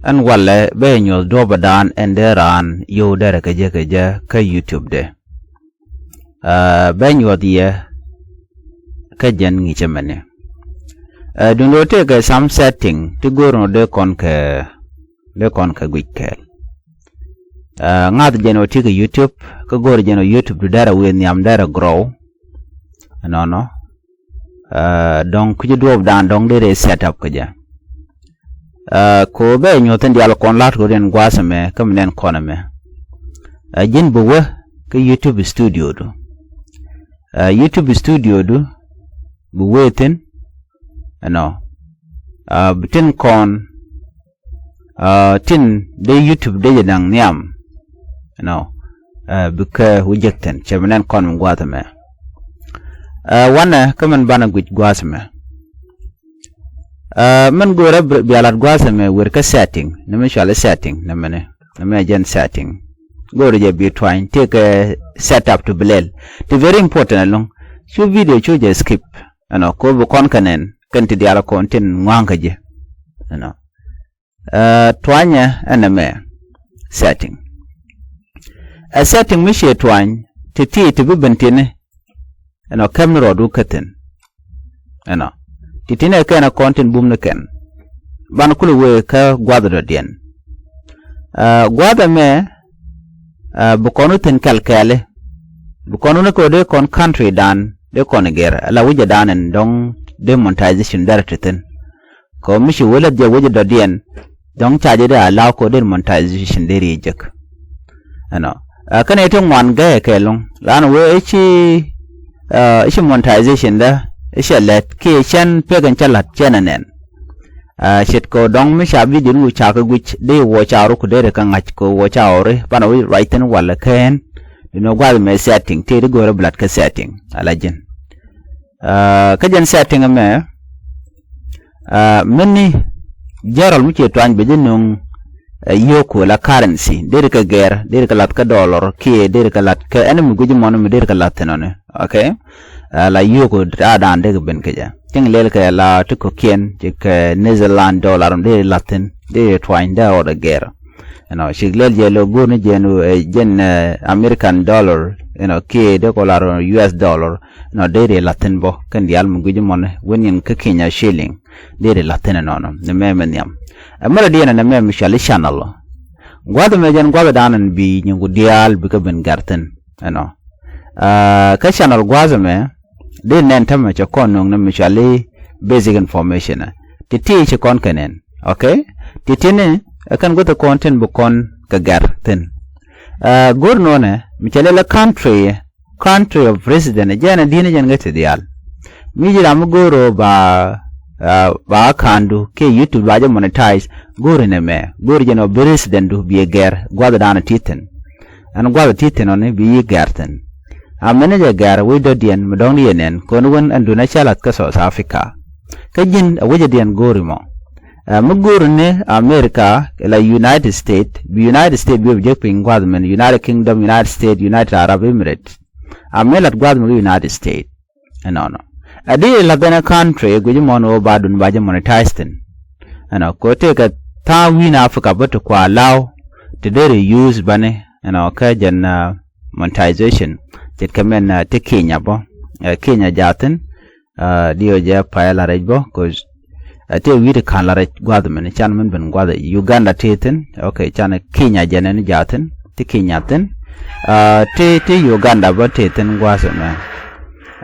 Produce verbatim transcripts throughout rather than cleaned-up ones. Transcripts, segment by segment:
ɛn walɛ bɛ nyuɔth duɔpɛ daan ɛn dee raan yio̱w derɛ kɛ jɛ kɛ jɛ kä YouTube dɛ. Ɛ, bɛ nyuɔth yɛ kä jɛn ŋi̱i̱cä mɛni. Ɛ, duundɛ ɣöö tëëkɛ some setting ti go̱o̱r nɔ dee kɔn kɛ, dee kɔn kɛ guic kɛɛl. Ɛ, ŋa̱th jɛn ɣöö tëëkɛ YouTube kä go̱o̱r jɛn ɣöö YouTube du derɛ wi̱i̱ nhiam derɛ grow. Ɛnɔnɔ. Ɛ, dɔ̱ŋ kui̱ci duɔɔp daan dɔ̱ŋ dee rɛy set up kɛ jɛ. Ɛ, ko bɛ nyuɔth in diaal kɔn la̱t kɛ run gua̱a̱th ɛmɛ kä mi nɛn kɔn ɛmɛ. Ɛ, ji̱n bi wä kä YouTube studio du. Ɛ, YouTube studio du bi wä thi̱n. Ɛnɔ. Ɛ, bi tin kɔn, ɛ, tin dee YouTube dee jɛ da̱ŋ nhiam. Ɛnɔ. Ɛ, bikɛ wä jek thi̱n cɛ mi nɛn kɔn mi gua̱a̱th ɛmɛ. Ɛ, wanɛ kä min banɛ guic gua̱a̱th ɛmɛ. Ɛ, min go̱o̱rä bi, bia lat gua̱a̱th ɛmɛ wer kä setting, ni mi cuali setting, ni mini, ni mi jɛn setting. Go̱o̱rä jɛ bi tuany, tëëkɛ set up to bi lɛl. Ti very important ɛlɔ̱ŋ. Cu video cu jɛ skip. Ɛnɔ, ko bi kɔn kɛ nɛn, kɛn ti diaal kɔn tin ŋua̱a̱ŋ kä ji̱. Ɛnɔ. Ɛ, tuanyɛ ɛn ɛmɛ setting. Ɛ setting mi ciɛ tuany, ti ti ti bi ben tini. Ɛnɔ kɛm ni rɔɔdu kä thi̱n. Ɛnɔ. Ti tini ɛ kɛn ɛ kɔn tin bum ni kɛn. Ban kul wee kä gua̱th dɔ̱diɛn. Ɛ, gua̱th ɛmɛ, ɛ, bi kɔn wä thi̱n kɛl kɛɛli. Bi kɔn wä ni kɛ wä dee kɔn country dan, dee kɔn gɛr. Ala wi̱cɛ dan ɛn dɔ̱ŋ dee monetization derɛ ti thi̱n. Kɛ mi ci wä lɛth jɛ wecɛ dɔ̱diɛn, dɔ̱ŋ ca jɛ dee allow kɛ dee monetization dee ri jek. Ɛnɔ. Ɛ, kɛn ɛ ti ŋuan gɛɛ kɛ luŋ. Lan wee i̱ ci, ɛ, i̱ ci monetization dä, i̱ cɛ lɛt, kiɛ cɛn pek in cɛ la̱t cɛn ɛ nɛn. Ɛ, ce̱tkɛ dɔ̱ŋ mi ca video ni wä ca kɛ guic, dee wä ca ruk dee ri kɛ ŋa̱c kɛ wä ca ori, banɛ wä ruac thi̱n walɛ kɛn. Inɔ gua̱th mɛ setting, tëë di go̱o̱rä bi la̱t kä setting, ala ji̱n. Ɛ, kä jɛn setting ɛmɛ, ɛ, mini general mi ciɛ tuany bɛ ji̱ nuŋ, ɛ, yio̱o̱ku la currency, deri kɛ gɛr, deri kɛ lath kä dollar, kiɛ deri kɛ lath kä ɛn mi gui̱c mɔni mi deri kɛ lath thin ɔni. Okay? Ɛ, la yio̱o̱ku a dan deri kɛ ben kɛ jɛ. Tiŋ lel kɛ la ti kɔkiɛn, ci kɛ Netherland dollar, deri lath thin, deri tuany, deri rɔɔdɛ gɛr. You know, cik lɛl jɛ lɔ go̱o̱r ni jɛn, ɛ, jɛn, ɛ, American dollar, you know, kiɛ dee kɔ lar U S dollar, you know, dee ri la̱thi̱n bɔ kɛn diaal mi gui̱c mɔni wen yɛn kä Kenya shilling, dee ri la̱thi̱n ɛnɔnɔ ni mɛmɛ nhiam. Ɛ mɛrɛ diɛn ɛn ɛmɛ mi cɔal i̱ channel. Gua̱th ɛmɛ jɛn gua̱th ɛdan ɛn bi nyiŋku diaal bi kä ben gɛr thi̱n ɛnɔ. Ɛ, kä channel gua̱th ɛmɛ, dee nɛn tämɛ cɛ kɔn nuɔ̱ŋ ni mi cɔal i̱ basic information. Ti ti ci kɔn kɛ nɛn. Okay? Ti ti ni, ɛ kɛn guäth kɔn tin bi kɔn kɛ gɛr thi̱n. Ɛ, go̱r nɔnɛ, mi cɛ lɛl ɛ country, country of resident, jɛn ɛ di̱n jɛn kä ti diaal. Mi ji̱ ram mi go̱r ɔ ba, ɛ, ba kandu, kiɛ YouTube ba jɛ monetize, go̱r in ɛmɛ, go̱r jɛn ɔ bi resident du bi ɛ gɛr, gua̱th dan ɛ ti thi̱n. Ɛn gua̱th ti thi̱n ɔni bi yi gɛr thi̱n. A mɛn ni jɛ gɛr wi̱c dɔ̱diɛn mi dɔ̱ŋ ni yɛ nɛn kɔn wän ɛn duun ɛ cä la̱th kä South Africa. Kä ji̱n ɛ wi̱cädiɛn go̱o̱ri mɔ. Ɛ mi go̱o̱ri ni America ila United States, bi United States bi wä bi jek piny gua̱th mɛn United Kingdom, United States, United Arab Emirates. A mi la̱th gua̱th mi kä United States. Ɛnɔnɔ. Ɛ di la̱th ɛn ɛ country guic mɔn ɣöö ba dun ba jɛ monetize thi̱n. Ɛnɔ kɛ tëëkɛ tha̱a̱ŋ wi̱i̱n Africa bä ti kua law ti deri use bani, ɛnɔ, kä jɛn, uh, monetization. Ce̱tkɛ mɛn, uh, ti Kenya bä. Ɛ Kenya jaathin, uh, di ɣöö jɛ pay la rɛc bä, 'cause Ɛ tëë wi̱i̱ ti ka̱n la rɛc gua̱th mɛn can mɛn ben gua̱th Uganda tëë thi̱n. Okay, can Kenya jɛn ɛn jaathin, ti Kenya thi̱n. Ɛ tëë, tëë Uganda bä tëë thi̱n gua̱th mɛ.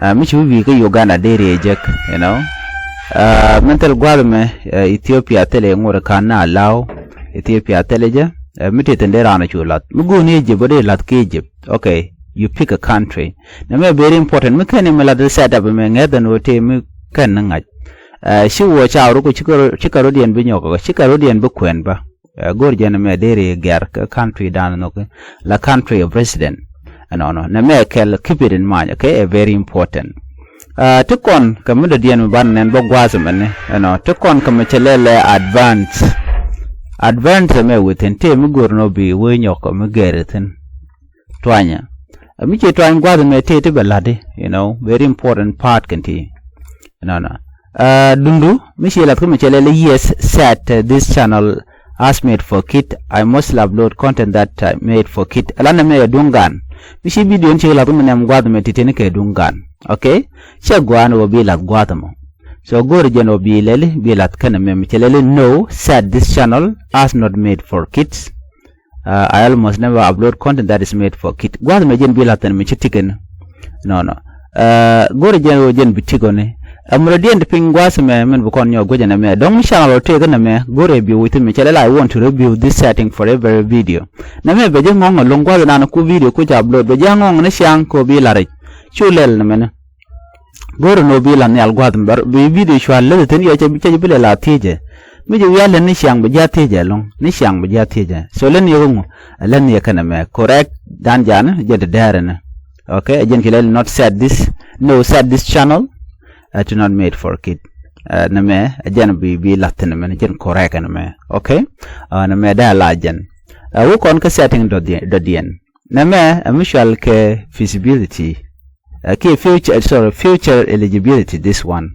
Ɛ mi ci wi̱i̱ kä Uganda dee riee jek, you know. Ɛ mɛn thil gua̱th mɛ, ɛ Ethiopia thil i̱ ŋot ka̱n na law. Ethiopia thil i̱ jɛ. Ɛ mi tëë thi̱n dee raan cu la̱th. Mi guun i̱ Egypt bä dee la̱th kä Egypt. Okay, you pick a country. Nɛ mɛ very important. Mi kɛn i̱ mi la̱th set up mɛ ŋɛth ɛn ɣöö tëë mi kɛn ni ŋa̱c. Ɛ ci wä ca ruk ci kɛ rɔ, ci kɛ rɔ̱diɛn bi nyɔk, ci kɛ rɔ̱diɛn bi kuɛn bä. Ɛ go̱r jɛn mɛ deri gɛr kä country dan nhɔk la country of resident. Ɛnɔnɔ nɛ mɛ kɛl, keep it in mind, okay? Ɛ very important. Ɛ ti kɔn kɛ mi dɔ̱diɛn mi ban nɛn bä gua̱a̱th mɛni, ɛnɔ ti kɔn kɛ mi cɛ lɛlɛ advance. Advance mɛ within ti mi go̱r nɔ bi wee nyɔk mi gɛr ithin. Tuanyɛ. Ɛ mi ci tuany gua̱th mɛ ti ti bɛ la̱tdi, you know, very important part kɛn ti. Ɛnɔnɔ. Ɛ dundu mi ci la̱th kä mi cɛ lɛl i̱ yes, set, uh, this channel as made for kid. I mostly upload content that I made for kid. Ɛ la nɛmɛ ɛ duŋ gan. Mi ci video ni ci lath mi nɛm gua̱th mɛ ti teni kɛ duŋ gan. Okay? Cɛ gua̱a̱n wä bi lath gua̱th mɔ. So go̱o̱r jɛn wä bi lɛli bi lath kɛn mɛ mi cɛ lɛli no, set this channel as not made for kids. Uh, I almost never upload content that is made for kid. Gua̱th mɛ jɛn bi lath thin mi ci tikɛn. No, no. Uh, go̱o̱r jɛn wä jɛn bi tikɔni. Ɛmurɛ diɛn ti piny gua̱th mɛ min bi kɔn nyɔk guecɛ nɛmɛ. Dɔ̱ŋ mi channel wä tëëk nɛmɛ go̱o̱r ɛ bi wi̱i̱ thin mi cɛ lɛl, I want to review this setting for every video. Nɛmɛ bɛ jɛ ŋɔŋ ɛlɔ̱ŋ gua̱th dan ku video ku ca upload bɛ jɛ ŋɔŋ ni ciaŋ ko bi la̱ric. Cu lɛl nɛmɛni. Go̱o̱r ni wä bi la nhial gua̱th mi bär bi video cua läth thin yɔ cɛ cɛ bi lɛ la thiecɛ. Mi jɛ wi̱i̱ a lät ni ciaŋ bi ji̱ a thiecɛ ɛlɔ̱ŋ ni ciaŋ bi ji̱ a thiecɛ. So lät ni yɛ kä ŋu? Lät ni yɛ kɛn ɛmɛ correct dan janɛ jɛn ti dɛɛrɛ ni. Okay, ɛ jɛn ki lɛl not set this, no, set this channel. Uh, to not made for kid. Uh, nɛmɛ ɛ jɛn bi bi lath thin ɛmɛ ni jɛn correct ɛn ɛmɛ. Okay. Uh, nɛmɛ dee a la jɛn. Uh, wä kɔn kä setting dɔ̱diɛn. Nɛmɛ ɛ mi cual kɛ feasibility. Uh, kiɛ future, sorry, future eligibility, this one.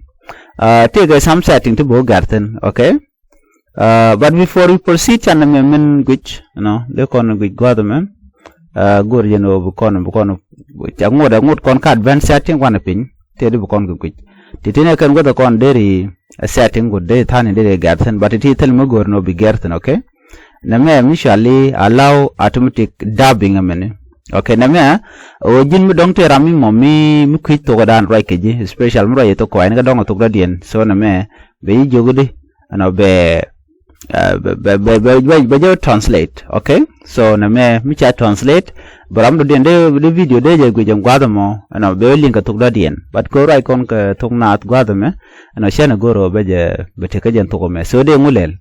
Uh, tëëkɛ some setting ti bi wä gɛr thin, okay? Uh, but before we proceed, can nɛmɛ min guic, you know, dee kɔn guic gua̱th mɛ. Uh, go̱o̱r jɛn wä bi kɔn, bi kɔn, ca ŋot, ŋot kɔn ka advanced setting wanɛ piny. Tëë di bi kɔn kɛ guic. Ti tin ɛ kɛn gua̱th kɔn deri, uh, setting ku dee tha̱a̱ni deri gɛr thin, but ti thil mi go̱o̱r ni wä bi gɛr thin, okay? Nɛmɛ mi cuali allow automatic dubbing ɛmɛni. Okay, nɛmɛ ɛ wä ji̱n mi dɔ̱ŋ tëë ram mi mɔ mi, mi kui̱c thok dan ruac kɛ ji̱, especial mi ruac i̱ thok kɔa̱c ni kɛ dɔ̱ŋ ɛ thok dɔ̱diɛn. So nɛmɛ bɛ ji̱ jiök di ɛnɔ bɛ, uh, bɛ, bɛ, bɛ, bɛ, bɛ, bɛ jɛ translate. Okay, so nɛmɛ mi ca translate bɛ ram dɔ̱diɛn dee, dee video dee jɛ guic ɛn gua̱th ɛmɔ ɛnɔ bɛ wä liŋ kɛ thok dɔ̱diɛn. But kɛ wä ruac kɔn kɛ thok naath gua̱th ɛmɛ ɛnɔ cɛn ɛ go̱r ɛ wä bɛ jɛ bɛ tekɛ jɛn thok ɛmɛ. So dee ŋu lɛl?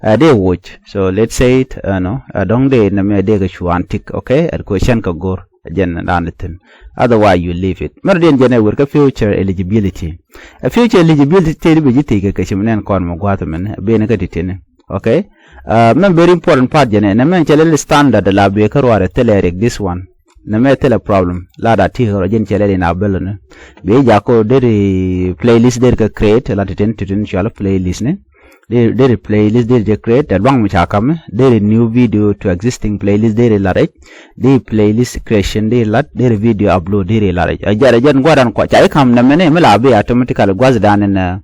Uh, dee woc. So let's say it, uh, no, uh, dɔ̱ŋ dee nɛmɛ dee kɛ cuan tik, okay? Ɛ kɛ cɛn kɛ go̱r jɛn dan thin. Otherwise you leave it. Mɛr diɛn jɛn ɛ wer kä future eligibility. Ɛ future eligibility tëë di bɛ ji̱ thiec kɛ kɛ ci mi nɛn kɔn mɛ gua̱th mɛn ben kä ti tini. Okay? Uh, mɛn very important part jɛn ɛ nɛmɛ cɛ lɛl standard la bee kä ruaarɛ thilɛ rik this one. Nɛmɛ thilɛ problem la da ti rɔ jɛn cɛ lɛl in a bel ni. Bee jako deri playlist deri kɛ create la ti tin ti tin cual playlist ni. Deri, deri playlist deri jɛ create ɛ luaŋ mi ca kamɛ deri new video to existing playlist deri la rɛc. Deri playlist creation deri lat deri video upload deri la rɛc. Ɛ jɛn ɛ jɛn gua̱dan kɔ ca i̱ kam nɛmɛ ni mi la bi automatically gua̱dan in, uh,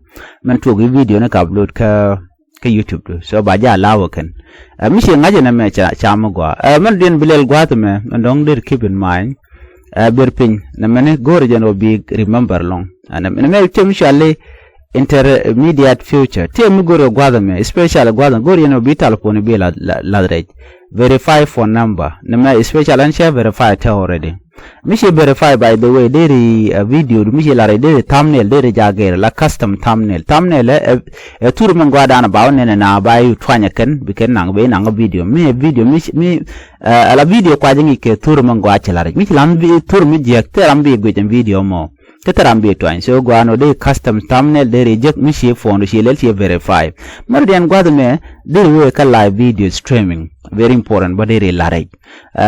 mɛn tuɔk i̱ video ni ka upload kä kä YouTube du. So ba jɛ allow ɛ kɛn. Ɛ mi ci ŋa̱c ɛn ɛmɛ ca, ca mi gɔaa. Ɛ mɛn diɛn bi lɛl gua̱a̱th ɛmɛ mɛn dɔ̱ŋ deri keep in mind. Ɛ ber piny nɛmɛni go̱o̱r jɛn wä bi remember lɔŋ. Ɛ nɛmɛ, nɛmɛ tiɛ mi cuali intermediate future. Tiɛ mi go̱o̱r kɛ gua̱a̱th ɛmɛ, especially gua̱a̱th ɛmɛ go̱o̱r jɛn wä bi telephone bi la, la, la rɛc. Verify phone number. Nɛmɛ especially ɛn cɛ verify tɛ already. Mi ci verify, by the way, deri, uh, video du mi ci lar deri thumbnail deri ja gɛr la custom thumbnail. Thumbnail ɛ, ɛ, ɛ thur mi gɔaa dan ba wä nɛn na ba yu tuany kɛn bi kɛn naŋ bi naŋ video. Mi ɛ video mi, mi, uh, ala video kua jɛ ŋic kɛ thur mi gɔaa ci lar. Mi ci lam bi thur mi jiɛk thil ram bi guic ɛn video mɔ. Kä thil ram bi tuany. So gɔaa nɔ deri custom thumbnail deri jek mi ci phone du ci lɛl ci verify. Mɛr diɛn gua̱th mɛ deri wee kä live video streaming. Very important bä deri lar. Ɛ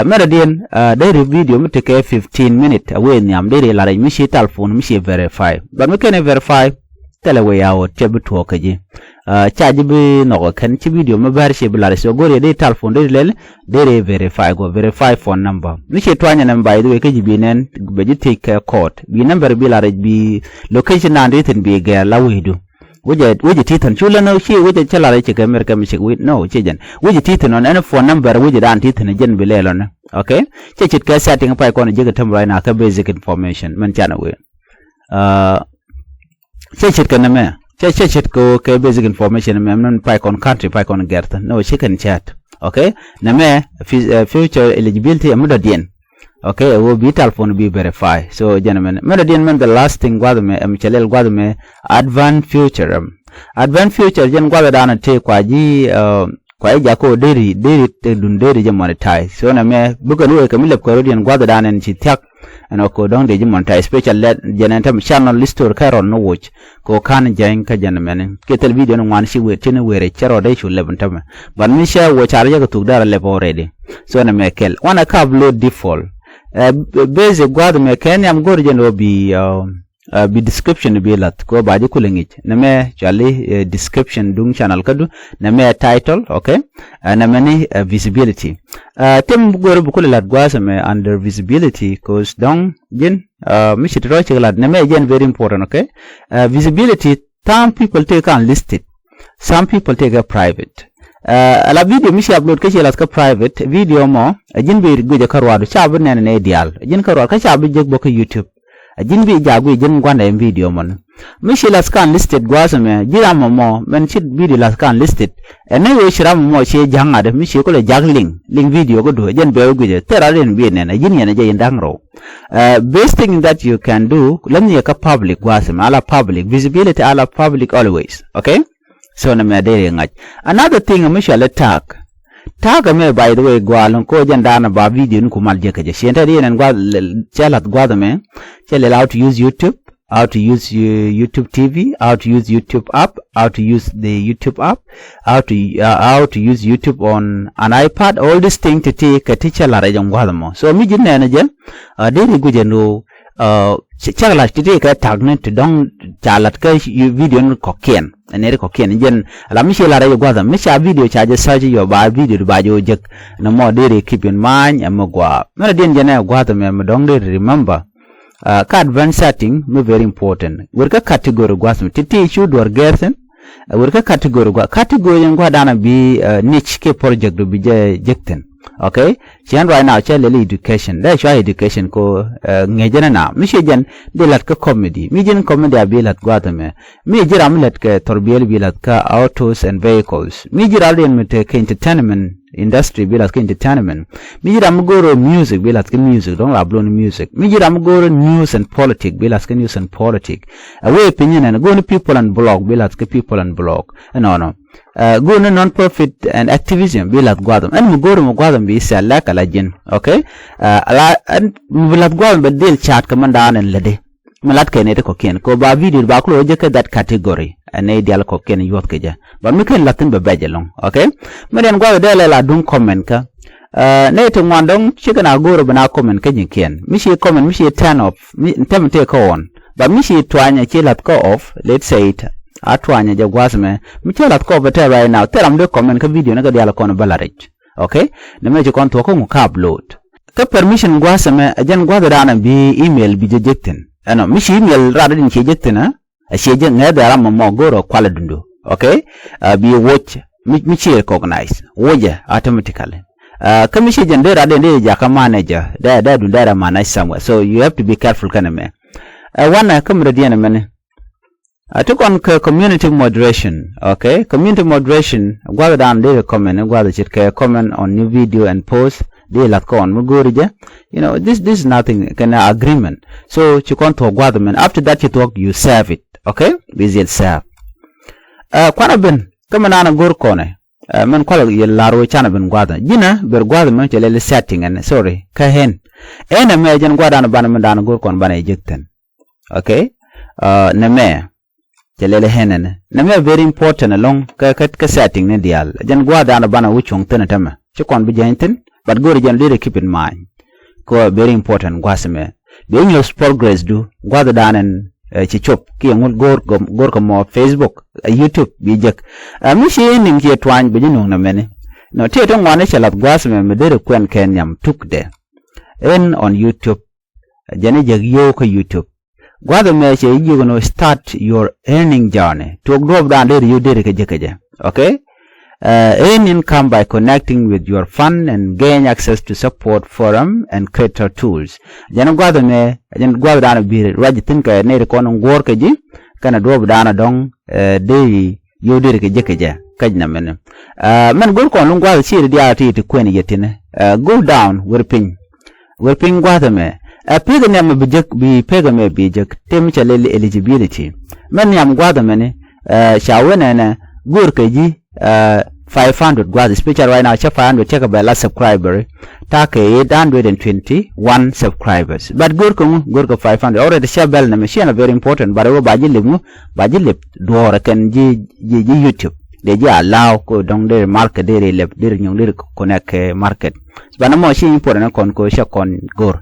mɛn rɔ diɛn, ɛ, deri video mi tekɛ fifteen minute a wee nhiam deri lar mi ci telephone mi ci verify. But mi kɛn verify thilɛ wee a wä cɛ bi tuɔɔk kä ji̱. Ɛ ca ji̱ bi nhɔk kɛn ci video mi bär ci bi lar so go̱ri deri telephone deri lɛl deri verify go verify phone number. Mi ci tuany nɛm, by the way, kä ji̱ bi nɛn bɛ ji̱ thiec kɛ code. Bi number bi lar bi location nan di thin bi gɛr la wee du. Wecɛ, wecɛ ti thin cu län ci wecɛ cä lar ci kɛ mɛr kɛ mi cik wi̱i̱. No, ci jɛn. Wecɛ ti thin ɔn ɛn phone number wecɛ dan ti thin jɛn bi lɛl ɔn. Okay? Cɛ ce̱tkɛ setting pay kɔn jek täm right now kɛ basic information mɛn canɛ wee. Uh, cɛ ce̱tkɛ nɛmɛ. Cɛ, cɛ ce̱tkɛ kɛ basic information mɛ mɛn pay kɔn country pay kɔn gɛr thin. No, ci kɛn cɛɛt. Okay? Nɛmɛ fu-, uh, future eligibility ɛ mi dɔ̱diɛn. Okay, ɛ wä bi telephone bi verify. So jɛn mɛn, mɛn diɛn mɛn the last thing gua̱th mɛ, ɛm cɛ lɛl gua̱th mɛ advanced future. Ɛm advanced future jɛn gua̱th dan tëë kua ji̱, uh, kua ji̱ jako deri, deri te dun deri jɛ monetize. So nɛmɛ bikɛ ni wee kɛ mi lɛp kɛ rɔ diɛn gua̱th dan ɛn ci thiak. Ɛn ɔ ko dɔ̱ŋ dee ji̱ monetize, especially jɛn ɛn tɛm channel history kɛ rɔ ni woc. Kɛ ɣöö ka̱n jɛny kä jɛn mɛni kiɛ thil video ni ŋuan ci wëë, ci ni wëë rɛc cɛ rɔɔdɛ cu lɛp ni tämɛ. But mi cɛ wä car jɛ kɛ thuk dɛr a lɛp already. So ni mɛ kɛl wanɛ ka upload default. Ɛ, basic gua̱a̱th mɛ kɛ nhiam go̱r jɛn ɣöö bi, ɛ, bi description bi lath kɛ ba ji̱ kulɛ ŋi̱c. Nɛmɛ cuali description duŋ channel kädu. Nɛmɛ title, okay. Nɛmɛ ni visibility. Tim go̱r bi kulɛ lath gua̱a̱th ɛmɛ under visibility, cause dɔ̱ŋ ji̱n mi ci ti rɔ̱ cik lath nɛmɛ jɛn very important, okay. Visibility, some people tëë kɛ unlisted, some people tëë kɛ private. Ala video mi ci upload kä ci lath kä private video mɔ, ɛ ji̱n bi guicɛ kä ruaadu, ca bi nɛn nɛ diaal, ɛ ji̱n kä ruaadu kä ca bi jek bä kä YouTube. Ɛ ji̱n bi jaak wi̱i̱ ji̱n gua̱ndɛ in video mɔni. Mi ci lath kä unlisted gua̱a̱th ɛmɛ, ji̱ ram mɔmɔ mɛn ci video lath kä unlisted. Ɛ nɛ wee ci ram mɔmɔ ci ja̱ŋ ŋa̱t mi ci kulɛ ja̱k link, link video kä duɔ̱ɔ̱c, ɛ jɛn bɛ wee guicɛ thil ram in bi nɛn, ɛ ji̱n yɛn ɛ jɛ in da̱ŋ rɔw. Best thing that you can do, lɛm ni yɛ kä public gua̱a̱th ɛmɛ, ala public, visibility ala public always, okay. So nɛmɛ dee ri ŋa̱c. Another thing mi cuali tag. Tag ɛmɛ, by the way, gua̱a̱l in ko jɛn da̱a̱n ba video ni ku mal jek kɛ jɛ. Ciɛn tɛt yɛn ɛn gua̱a̱l cɛ lath gua̱a̱th ɛmɛ. Cɛ lɛl how to use YouTube, how to use YouTube T V, how to use YouTube app, how to use the YouTube app, how to, how to use YouTube on an iPad. All these things ti ti kɛ ti cɛ lath rɛy jɛ gua̱a̱th ɛmɔ. So mi ji̱ nɛɛnɛ jɛ, dee ri gui̱c ɛn ro cɛ lath ti ti kɛ tag ni ti dɔ̱ŋ ca lath kä video ni kɔ̱kiɛn. Ɛn ri kɔ̱kiɛn jɛn la mi ci lar ɛ gua̱th ɛmɛ, mi ca video ca jɛ search yɔ ba video ba jɛ wä jek. Nɛ mɔ deri keep in mind ɛmɛ gua̱a̱. Mɛn diɛn jɛn ɛ gua̱th ɛmɛ mi dɔ̱ŋ deri remember. Kä advanced setting mi very important. Wer kä category gua̱th ɛmɛ ti ti cu duɔr gɛr thi̱n. Wer kä category gua̱th, category ɛn gua̱th danɔ bi niche kiɛ project bi jɛ jek thi̱n. Okay. Ciɛn right now cɛ lɛl education. Dee cua education ko ŋi̱eecä ni na mi ciɛ jɛn di la̱t kä comedy. Mi ji̱n comedy a bi la̱t gua̱a̱th ɛmɛ. Mi ji̱ ram mi la̱t kɛ thɔrbiɛl bi la̱t kä autos and vehicles. Mi ji̱ ram riɛn mi te kɛ entertainment industry bi la̱t kä entertainment. Mi ji̱ ram mi go̱o̱r music bi la̱t kä music, dɔ̱ŋ la blon music. Mi ji̱ ram mi go̱o̱r news and politics bi la̱t kä news and politics. Ɛ wee piny nɛn go̱o̱r ni people and blog bi la̱t kä people and blog. Ɛnɔnɔ. Go̱o̱r ni non-profit and activism bi la̱th gua̱a̱th ɛmɛ. Ɛn mi go̱o̱r mi gua̱a̱th ɛmɛ bi select ala ji̱n. Okay. Ala ɛn mi bi la̱th gua̱a̱th ɛmɛ bɛ dhil ca̱a̱t kɛ mɛn da̱a̱n ɛn lätdi. Mi la̱t kɛ nɛy ti kɔ̱kiɛn kɛ ba video ba kulɛ wä jek kä that category. Ɛn nɛy diaal kɔ̱kiɛn yuɔth kɛ jɛ. But mi ken la̱th thi̱n bɛ bɛc ɛlɔ̱ŋ. Okay. Mi diɛn gua̱a̱th dee lɛ la duŋ comment kä. Nɛy ti ŋuan dɔ̱ŋ cikɛ na go̱o̱r bi na comment kä ji̱kiɛn. Mi ci comment mi ci turn off. Mi tɛm tëë kä on. But mi ci tuany a ci la̱th kä off, let's say it, a tuany a jɛ gua̱a̱th mɛ, mi ci la̱th kä off a tɛ right now, thil ram dee comment kä video ni kä diaal kɔn bä la rɛc. Okay. Ni mɛ ci kɔn thuɔ̱k kä ŋu kä upload. Kä permission gua̱a̱th mɛ a jɛn gua̱a̱th dan a bi email bi jɛ jek thi̱n. Ɛnɔ mi ci email rat din ci jek thi̱n a, a ci jek ŋɛ dhɛ ram mɔ mɔ go̱o̱r a kual a dundu. Okay. A bi woc mi ci recognize woc a automatically. Kä mi ci jɛn dee rat din dee jakä manager dee dee dun dee ra manage somewhere, so you have to be careful kɛn mɛ. Ɛ wanɛ kä mi dɔ̱diɛn mɛni. Ɛ ti kɔn kɛ community moderation. Okay. Community moderation gua̱th dan dee comment gua̱th ce̱tkɛ comment on new video and post. Dee la̱th kɔn mi go̱o̱ri jɛ. You know, this, this is nothing kɛn agreement. So ci kɔn thuɔ̱k gua̱th mɛn, after that ci thuɔ̱k you save it. Okay. Bi dhil save. Ɛ kuanɛ ben kä mi naan go̱o̱r kɔnɛ. Mɛn kual yɛ lar wä canɛ ben gua̱th. Ji̱nä ber gua̱th mɛn cɛ lɛl setting ɛn, sorry, kä hen. Ɛn ɛmɛ jɛn gua̱th dan banɛ mɛn dan go̱o̱r kɔn banɛ jek thi̱n. Okay. Nɛmɛ cɛ lɛl hen ɛn. Nɛmɛ very important ɛlɔ̱ŋ kä, kä, kä setting ni diaal. Jɛn gua̱th dan banɛ wä cuɔ̱ŋ thi̱n tämɛ. Ci kɔn bi jɛny thi̱n, but go̱o̱r jɛn dee keep in mind. Kɛ very important gua̱th mɛ. Bi nyuɔth progress du gua̱th dan ɛn ci cop kiɛ ŋut go̱o̱r kɛ mɔ Facebook, YouTube bi jek. Mi ci niŋ ci tuany bi ji̱ nuŋ nɛ mɛni. Nɔ ti ti ŋuani cɛ lath gua̱th mɛ mi deri kuɛn kɛ nhiam tukdɛ. Ɛn on YouTube. Jɛn i̱ jek yio̱w kä YouTube. Gua̱th ɛmɛ cɛ i̱ jiök ɛn ɣöö start your earning journey. Tuɔɔk duɔ̱ɔ̱p dan deri yio̱w deri kɛ jek kɛ jɛ. Okay. Earn income by connecting with your fan and gain access to support forum and creator tools. Jɛn gua̱th ɛmɛ jɛn gua̱th dan bi ruac thi̱n kɛ nɛy ti kɔn in guɔ̱ɔ̱r kɛ ji̱ kɛnɛ duɔ̱ɔ̱p dan dɔ̱ŋ. Dee yio̱w deri kɛ jek kɛ jɛ käc nɛ mɛni. Mɛn go̱r kɔn luŋ gua̱th ci ri diaal ti ti kuɛn yɛ ti̱n. Go down wer piny. Wer piny gua̱th ɛmɛ. Ɛ pek ɛmɛ bi jek, bi pek ɛmɛ bi jek. Tem cɛ lɛl eligibility. Mɛ nhiam gua̱th ɛmɛni. Ca wen ɛnɛ go̱o̱r kɛ ji̱ five hundred gua̱th, especially right now cɛ five hundred cɛ kɛ bɛ la subscriber. Ta̱a̱ kɛ eight hundred and twenty one subscribers. But go̱o̱r kɛ ŋu, go̱o̱r kɛ five hundred. Already cɛ bɛl nɛmɛ, ciɛ na very important. But wä ba ji̱ lip ŋu, ba ji̱ lip duɔ̱ɔ̱rɛ kɛn ji̱, ji̱, ji̱ YouTube. Dee ji̱ allow ko dɔ̱ŋ deri market deri lɛp deri nyuŋ deri connect kɛ market. Banɛ mɔ ci important kɔn ko cɛ kɔn go̱r.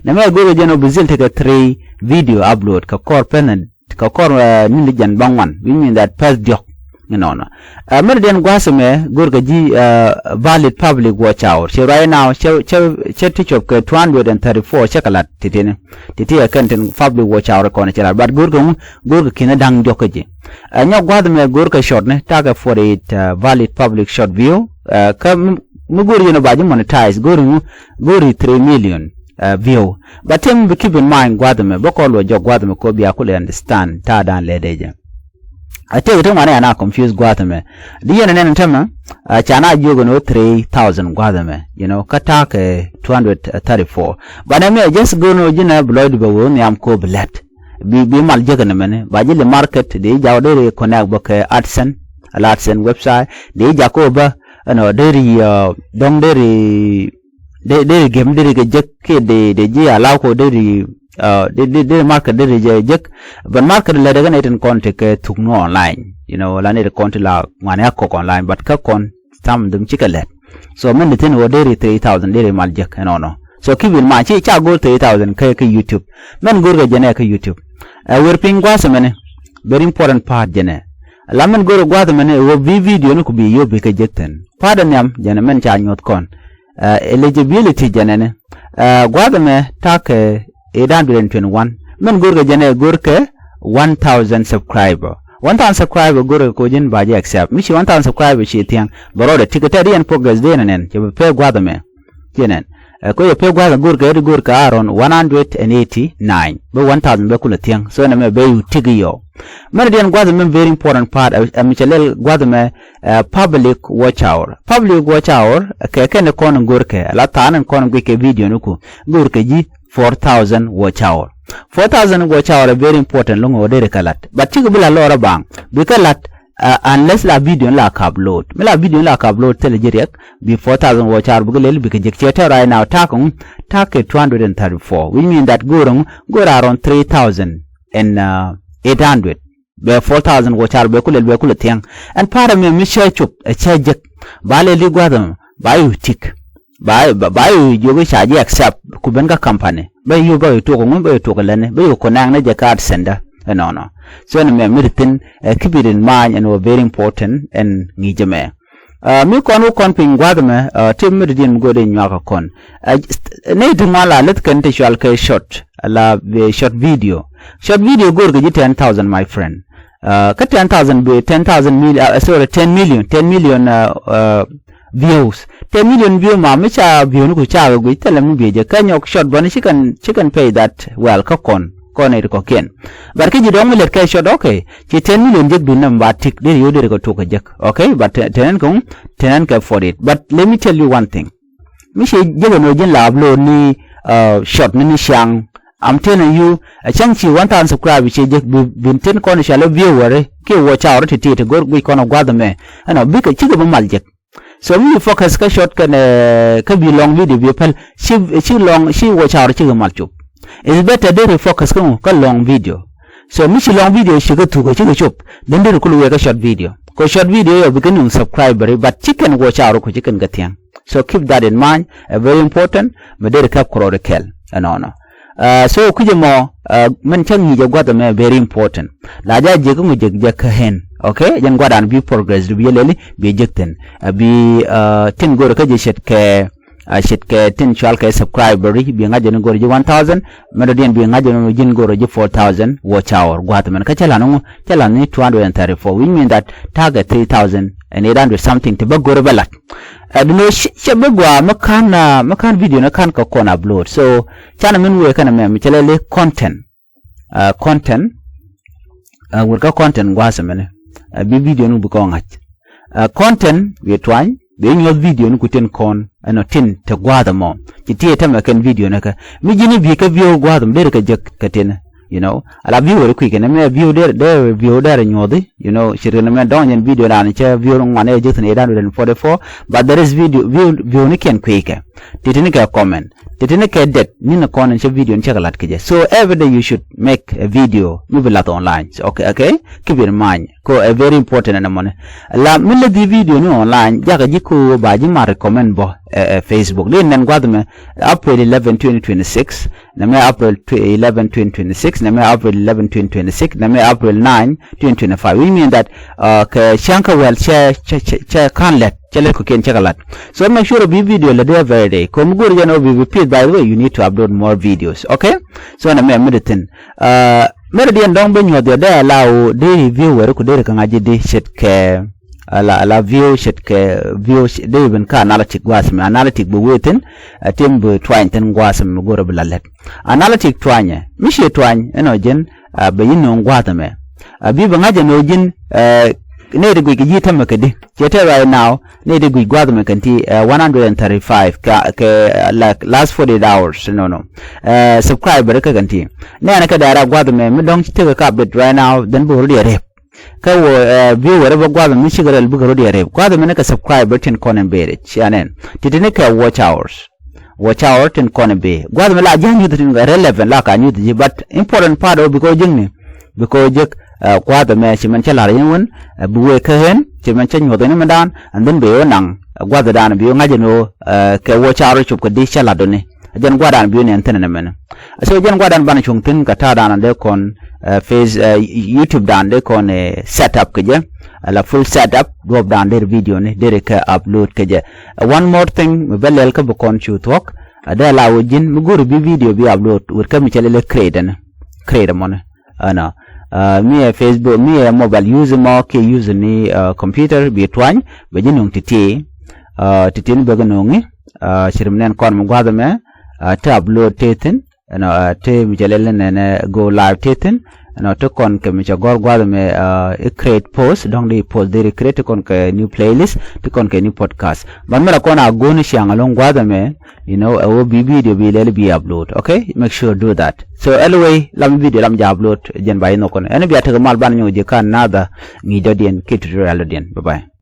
Nɛ mɛ go̱r jɛn ɔ bi dhil tekɛ three video upload kɛ kɔr pɛn kɛ kɔr ni li jɛn baŋ wan, which mean that pɛth diɔk. Inɔnɔ. Mɛn diɛn gua̱a̱th mɛ go̱r kɛ ji̱ valid public watch hour. Ci right now cɛ cɛ cɛ ti cop kɛ two hundred and thirty four cɛ kɛ lat titini. Titi ɛ kɛn tin public watch hour kɔn cɛ lat, but go̱r kɛ ŋu go̱r kɛ kinɛ da̱ŋ diɔk kä ji̱. Ɛ nyɔk gua̱th mɛ go̱r kɛ short ni takɛ forty eight valid public short view. Kä mi go̱r yɛn ɔ ba ji̱ monetize go̱r ŋu go̱r i̱ three million view. But tem bi keep in mind gua̱th mɛ bä kɔn luɔ jɔk gua̱th mɛ ko bia kulɛ understand ta̱a̱ da̱a̱n lɛ dee jɛ. A tëëk ti ŋuani ana confuse gua̱th mɛ di yɛn ɛ nɛn tämɛ. Ca na jiök ɛn ɣöö three thousand gua̱th mɛ, you know, kä ta̱a̱ kɛ two hundred thirty four. Banɛ mɛ just go̱r ni ɣöö ji̱n ɛ bi lɔcdu bɛ wee wä nhiam ko bi lɛt. Bi bi mal jek ɛn mɛni ba ji̱ li market di jaw deri connect bä kɛ AdSense. Ala AdSense website di jak ko bä ɛnɔ deri dɔ̱ŋ deri deri gem deri kɛ jek kiɛ di di ji̱ allow ko deri deri market deri jɛ jek. But market lɛ dɛ kɛ nɛ tin kɔn ti kɛ thuk ni online, you know, la nɛ ti kɔn ti la ŋuani a kɔk online, but kä kɔn tam dhum cikɛ lɛt. So mɛn di thin wä deri three thousand deri mal jek ɛnɔnɔ. So keep in mind ci ca go̱r three thousand kɛ kɛ YouTube. Mɛn go̱r kɛ jɛnɛ kɛ YouTube. Ɛ wer piny gua̱th mɛni very important part jɛnɛ. La mɛn go̱r gua̱th mɛni wä bi video ni ku bi yop bi kɛ jek thin. Part ɛ nhiam jɛnɛ mɛn ca nyuɔth kɔn. Eligibility jɛnɛ ni gua̱th mɛ takɛ eight hundred and twenty one. Mɛn go̱r kɛ jɛnɛ go̱r kɛ one thousand subscriber. One thousand subscriber go̱r kɛ ko ji̱n ba ji̱ accept mi ci one thousand subscriber ci thia̱ŋ. Bɛ rɔɔdɛ tikɛ tɛt yɛn progress dee nɛ nɛn cɛ bi pɛ gua̱th mɛ. Ciɛ nɛn. Ɛ ko yɛ pek gua̱th go̱r kɛ ri go̱r kɛ around one hundred and eighty nine bɛ one thousand bɛ kulɛ thia̱ŋ. So nɛ mɛ bɛ yu tik yɔ. Mɛn diɛn gua̱th mɛ very important part ɛ mi cɛ lɛl gua̱th mɛ public watch hour. Public watch hour kɛ kɛn kɔn go̱r kɛ la tha̱a̱n kɔn guic kɛ video ni ku go̱r kɛ ji̱ four thousand watch hour. Four thousand watch hour ɛ very important loŋ ɔ deri kɛ lat, but cikɛ bi la lɔrɛ baŋ bi kɛ lat. Unless la video ni la ka upload, mi la video ni la ka upload thilɛ ji̱ riɛk bi four thousand watch hour bikɛ lel bikɛ jek ciɛ tɛ right now ta̱a̱ kɛ ŋu ta̱a̱ kɛ two hundred and thirty four, which mean that go̱o̱r ŋu go̱o̱r around three thousand and eight hundred. Bɛ four thousand watch hour bɛ kulɛ bɛ kulɛ thia̱ŋ. Ɛn parɛ mi mi cɛ cop ɛ cɛ jek ba lɛ li gua̱th ɛmɛ ba yu tik. Ba ba yu jiök ca ji̱ accept ku ben kä company bɛ yu bɛ yu tuɔk ŋu bɛ yu tuɔk lɛni bɛ yu connect ni jɛ kä AdSense. Ɛnɔnɔ. So ɛn mɛ mi ri thin ɛ keep it in mind ɛn wä very important ɛn ŋi̱i̱c ɛmɛ. Mi kɔn wä kɔn piny gua̱th ɛmɛ ti mi ri diɛn mi go̱o̱r in nyuak ɛ kɔn. Ni ti ŋuan la lith kɛn ti cual kɛ short la short video. Short video go̱o̱r kɛ ji̱ ten thousand my friend. Kä ten thousand bi ten thousand million, sorry, ten million, ten million views. Ten million view ma mi ca view ni ku ca kɛ guic thilɛ mi biɛ jɛ kä nyɔk short bä ni ci kɛn ci kɛn pay that well kä kɔn kɔn it kɔkiɛn. But kä ji̱ dɔ̱ŋ mi lɛt kɛ short, okay, ci ten million jek dun nɛ mi ba tik deri yo̱o̱ deri kɛ tuk kɛ jek, okay, but ten kɛ ten kɛ forty eight. But let me tell you one thing. Mi ci jek ɛn ɣöö ji̱n la upload ni short ni ni ciaŋ. I'm telling you, a cäŋ ci one thousand subscribe ci jek bi bin tin kɔn cɔal ɛ viewer kiɛ watch hour ti ti ti go̱r guic kɔn ɛ gua̱th ɛmɛ. Ɛnɔ bikɛ cikɛ bi mal jek. So mi focus kä short kɛnɛ kä bi long video bi päl ci ci long ci watch hour cikɛ mal cop. Is better deri focus kä ŋu kä long video. So mi ci long video cikɛ thuk ɛ cikɛ cop, then deri kul wee kä short video. Kɛ short video yɔ bikɛ nuŋ subscriber but cikɛn watch hour ku cikɛn kɛ thia̱ŋ. So keep that in mind, a very important. Mi deri kɛ kurɔɔri kɛl ɛnɔnɔ. So kui̱cɛ mɔ mɛn cä ŋi̱i̱c ɛ gua̱th ɛmɛ very important. La ja jek ŋu jek jek kä hen, okay? Jɛn gua̱dan bi progress du bi yɛ lɛli bi jek thin. Bi tin go̱r kä jɛ ce̱tkɛ ce̱tkɛ tin cual kɛ subscriber bi ŋa̱c jɛ ni go̱r ji̱ one thousand. Mɛn dɔ̱diɛn bi ŋa̱c jɛ ni ji̱n go̱r ji̱ four thousand watch hour gua̱th ɛmɛn kä cä lan ŋu cä lan ni two hundred and thirty four, which mean that ta̱a̱ kɛ three thousand and eight hundred something ti bä go̱r bä lat. Ɛ duno cɛ bä gua mi ka̱n mi ka̱n video ni ka̱n kɛ kɔn upload. So canɛ min wee kɛn ɛmɛ mi cɛ lɛ li content. Content. Wut kä content gua̱a̱th ɛmɛni. Bi video ni bi kɔn ŋa̱c. Content bi tuany bi nyuɔth video ni ku tin kɔn ɛnɔ tin te gua̱a̱th ɛmɔ. Ci ti tämɛ kɛn video ni kɛ mi ji̱n bi kɛ view gua̱a̱th ɛmɔ deri kɛ jek kɛ tin. You know, ala view weri kui̱ kɛn ɛmɛ view der der view der nyuɔthi. You know, ci rin ɛmɛ dɔ̱ŋ jɛn video dan cɛ view ŋuan ɛ jek thin eight hundred and forty four. But there is video view view ni kiɛn kui̱ kɛ. Ti ti ni kɛ comment. Ti ti ni kɛ date ni ni kɔn in cɛ video ni cɛ kɛ lat kɛ jɛ. So every day you should make a video mi bi lath online. So, okay, okay? Keep in mind. Ko a very important ɛn ɛmɔni. La mi lɛ di video ni online jakɛ ji̱ ko ba ji̱ ma recommend bɔ ɛ, ɛ, Facebook. Di nɛn gua̱th mɛ April eleven, twenty twenty-six. Nɛ mɛ April tw-, eleven, twenty twenty-six. Nɛ mɛ April eleven, twenty twenty-six. Nɛ mɛ April nine, twenty twenty-five. Which mean that, uh, kɛ cäŋ kɛ wɛl cɛ, cɛ, cɛ, cɛ ka̱n lɛt, cɛ lɛt kɔ kiɛn cɛ kɛ lat. So make sure bi video lɛ dee every day. Kɔ mi go̱o̱r jɛn ɔ bi bi pith, by the way, you need to upload more videos. Okay? So nɛ mɛ mi di thin. Uh, mɛ di diɛn dɔ̱ŋ bi nyuɔth yɛ dee allow dee viewer ku dee ri kä ŋa̱c ji̱ di ce̱t kɛ ala, ala view ce̱tkɛ view dee ben kä analytic gua̱a̱th mɛ, analytic bi wee thi̱n. Ɛ tim bi tuany thi̱n gua̱a̱th mɛ go̱rɛ bi la lɛt. Analytic tuanyɛ mi ciɛ tuany ɛnɔ ji̱n. Ɛ bɛ yi̱n no̱o̱ŋ gua̱a̱th mɛ. Ɛ bi bɛ ŋa̱c ɛnɔ ji̱n. Ɛ nɛy ti guic kɛ ji̱ tämɛ kɛ di ciɛ tɛ right now. Nɛy ti guic gua̱a̱th mɛ kɛn ti ɛ one hundred and thirty-five kɛ, kɛ, ɛ, like, last forty-eight hours nɔ nɔ. Ɛ subscriber kɛ kɛn ti nɛɛnɛ kɛ dɛɛra gua̱a̱th mɛ mi dɔ̱ŋ ci tekɛ kap dit right now then bi wä rɔ diɛ rep. Kä wä, ɛ, viewer bä gua̱th mi cikɛ rɛl bikɛ rɔ diɛ rep. Gua̱th mi ni kɛ subscriber tin kɔn in beri. Cia nɛn. Ti ti ni kɛ watch hours. Watch hour tin kɔn in beri. Gua̱th mi la ji̱ nyuth tin kɛ relevant la ka nyuth ji̱. But important part ɔ bikɔ ji̱kni. Bikɔ ji̱k, ɛ, gua̱th mɛ ci mɛn cä la̱r yɛn wän, ɛ, bi wee kä ɣän, ci mɛn cä nyuɔth in mi dan, and then bi wä naŋ, ɛ, gua̱th dan bi wä ŋa̱c in wä, ɛ, kɛ watch hour cop kɛ di cä la̱r duni. Jɛn gua̱dan bi wä nɛn thi̱n ɛn ɛmɛn. So jɛn gua̱dan banɛ cuŋ thi̱n kɛ ta̱a̱ dan dee kɔn, ɛ, face, ɛ, YouTube dan dee kɔn, ɛ, set up kɛ jɛ. Ala full set up duɔp dan der video ni der kɛ upload kɛ jɛ. Ɛ, one more thing mi bɛ lɛl kä bi kɔn cu thuɔ̱k. Ɛ, dee la wä ji̱n mi go̱ri bi video bi upload wut kä mi cɛ lɛl ɛ create ɛn. Create ɛmɔni. Ɛnɔ. Ɛ, mi ɛ Facebook, mi ɛ mobile use mɔ kiɛ use ni, ɛ, computer bi tuany bɛ ji̱ nuŋ ti̱ti̱. Ɛ, ti̱ti̱ ni bɛ kɛ nuŋ i̱. Ɛ, ci rim nɛn kɔn mi gua̱th ɛmɛ. Ɛ, te upload te thi̱n. Ɛnɔ, ɛ, te mi cɛ lɛl nɛnɛ go live te thi̱n. Ɛnɔ, te kɔn kɛ mi cɛ gɔr gua̱th ɛmɛ, ɛ, i̱ create post, dɔ̱ŋ di post deri create, te kɔn kɛ new playlist, te kɔn kɛ new podcast. Ban mɛrɛ kɔn a go̱o̱n ciaŋ ɛlɔ̱ŋ gua̱th ɛmɛ, you know, ɛ wä bi video bi lɛl bi upload. Okay? Make sure do that. So anyway, lam video lam jɛ upload, jɛn ba inɔ kɔn. Ɛn bia tekɛ mal ban nyɔk jɛ kan another ŋi̱i̱c dɔ̱diɛn kiɛ tutorial dɔ̱diɛn. Bye bye.